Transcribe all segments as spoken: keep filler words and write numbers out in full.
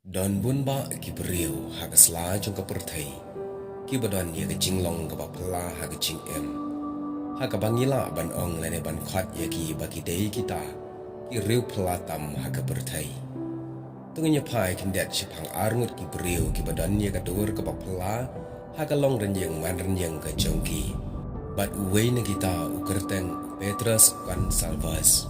Don bun bah ki briew ha ka sla jong ka pyrthei kiba don ïa ka jinglong kaba phylla ha ka jingim, ha kaba ngi lah ban ong lane ban khot ïa ki ba ki dei kita ki riew phylla tam ha ka pyrthei. To ngin ïa phai khyndiat shaphang arngut ki briew kiba don ïa ka dur kaba phylla ha ka long rynïeng man rynïeng ka jong ki. Bad uwei na kita u kyrteng u Petrus Gonsalves.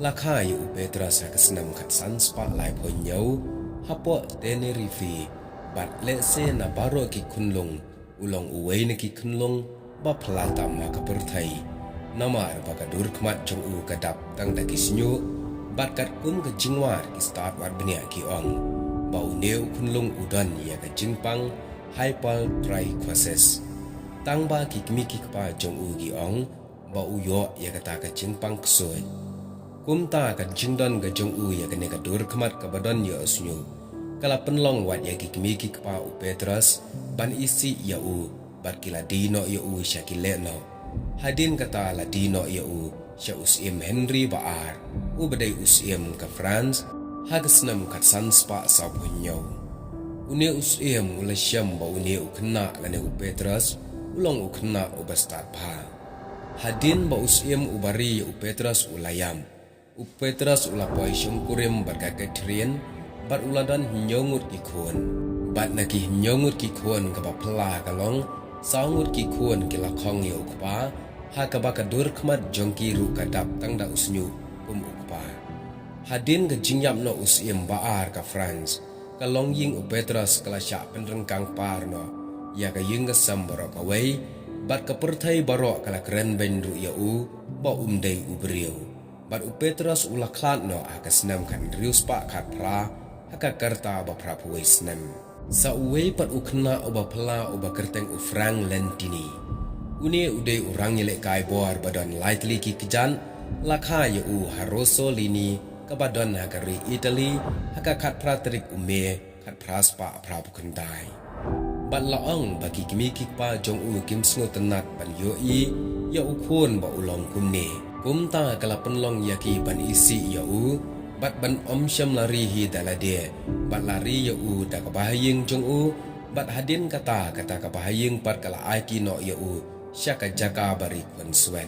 La kha ïa u Petrus ha ka snem khatsan spah laiphew hynñiew hapoh Tenerife, bad lehse na baroh ki khunlung u long uwei na ki khunlung ba phylla tam ha ka pyrthei. Namar ba ka dur khmat jong u ka dap tang da ki shñiuh, bad katkum ka jingwad ki stad wad bniah ki ong ba une u khunlung u don ïa ka jingpang hypertrichosis. Tang ba ki kmie ki kpa jong u ki ong ba u ïoh ïa kata ka jingpang ksuid. Kumta ka jingdon ka jong u ïa kane ka dur khmat kaba don ïa u shñiuh ka la pynlong wat ïa ki kmie ki kpa u Petrus ban isih ïa u, bad ki la die noh ïa u sha ki lehnoh. Hadien kata la die noh ïa u sha u Syiem Henry ba ar, u ba dei u Syiem ka France, ha ka snem khatsan spah sawphew hynñiew. Une u Syiem u la shem ba une u khynnah lane u Petrus u long u khynnah uba stad bha. Hadien ba u Syiem uba ri ïa u Petrus u la ïap, u Petrus u la poi shongkurim bad ka Catherine, bad u la don hynñiew ngut ki khun. Bad na ki hynñiew ngut ki khun kaba phylla ka long, saw ngut ki khun ki la khong ïa u kpa, ha kaba ka dur khmat jong ki ruh ka dap tang da u shñiuh kum u kpa. Hadien ka jingïap noh u Syiem ba ar ka France, ka longïing u Petrus ka la shah pynryngkang par noh ïa ka ïing ka sem baroh kawei, bad ka pyrthei baroh ka la kren beiñ ruh ïa u ba um dei u briew. Bad u Petrus u la khlad noh ha ka snem khathynriew spah khatphra ha ka rta ba phraphew wei snem. Sa uwei pat u khynnah uba phylla uba kyrteng u Frank Lentini. Une u dei u rangïalehkai bor ba don lai tylli ki kjat, la kha ïa u ha Rosolini kaba don ha ka ri Italy ha ka khatphra tarik u May khatphra spah phraphew khyndai. Bad la ong ba ki kmie ki kpa jong u kim sngewtynnat ban ïohi ïa u khun ba u long kumne. Kumta ka la pynlong ïa ki ban isih ïa u, bad ban ym shym la ri hi da lade, bad la ri ïa u da kaba ha ïing jong u, bad hadien kata, kata kaba ha ïing pat ka la aiti noh ïa u sha ka jaka ba ri khun swet.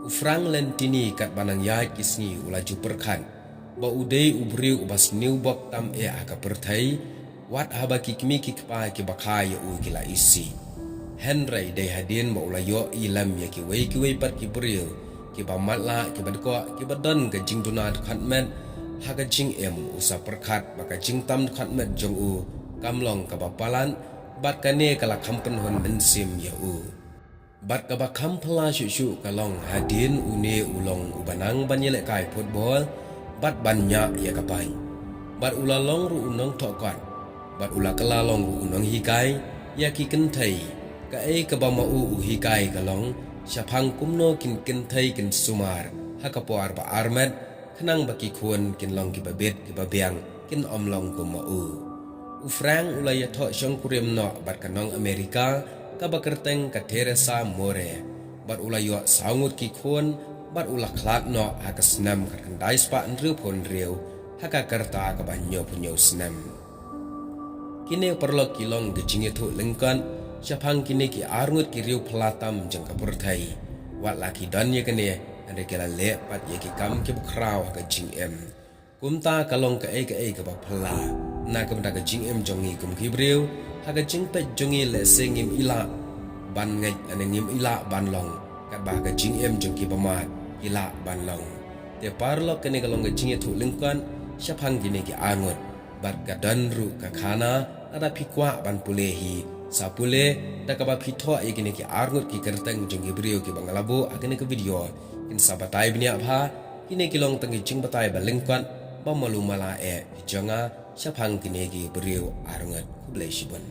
U Frank Lentini katba nang ïaid ki sngi u la ju pyrkhat ba u dei u briew uba sniew bok tam eh ha ka pyrthei, wat haba ki kmie ki kpa kiba kha ïa u ki la isih. Hynrei dei hadien ba u la ïohi lem ïa kiwei kiwei pat ki briew kiba matlah, kiba dkoh, kiba don ka jingduna dkhot met ha ka jingim, u sa pyrkhat ba ka jingtam dkhot met jong u kam long kaba palat, bad kane ka la kham pynhun mynsiem ïa u. Bad kaba kham phylla shuh shuh ka long hadien une u long uba nang ban ïalehkai football bad ban ñiah ïa ka ball. Bad u la long ruh u nongthoh kot, bad u la kylla long ruh u nonghikai ïa ki kynthei. Kaei kaba ma u u hikai ka long shaphang kumno kin kynthei kin sumar ha ka por ba armet, khnang ba ki khun kin long kiba bit kiba biang, kin ym long kum ma u. U Frank u la ïathoh shongkurim noh bad ka nong Amerika kaba kyrteng ka Teresa More, bad u la ïoh saw ngut ki khun, bad u la khlad noh ha ka snem khatkhyndai spah hynriewphew hynriew ha ka rta kaba hynñiewphew hynñiew snem. Kine paralok ki long ki jingïathuh lyngkot shaphang kine ki arngut ki riew phylla tam jong ka pyrthei. Wat la ki don ïa kane, hynrei ki la leh pat ïa ki kam kiba khraw ha ka jingim. Kumta ka long kaei kaei kaba phylla. Na ka bynta ka jingim jong ngi kum ki briew, ha ka jingpeit jong ngi lehse ngim i lah ban ngeit lane ngim i lah ban long katba ha ka jingim jong kiba mad ki lah ban long. Te paralok, kane ka long ka jingïathuh lyngkot shaphang kine ki arngut. Bad ka don ruh ka khana, lada phi kwah ban pule hi, sa pule, da kaba phi thoh ïa kine ki arngut ki kyrteng jong ki briew kiba nga la buh ha kane ka video. Kin sa batai bniah bha, kine ki long tang ki jingbatai ba lyngkot ba malu mala eh ki jong nga shaphang kine ki briew arngut. Khublei shibun.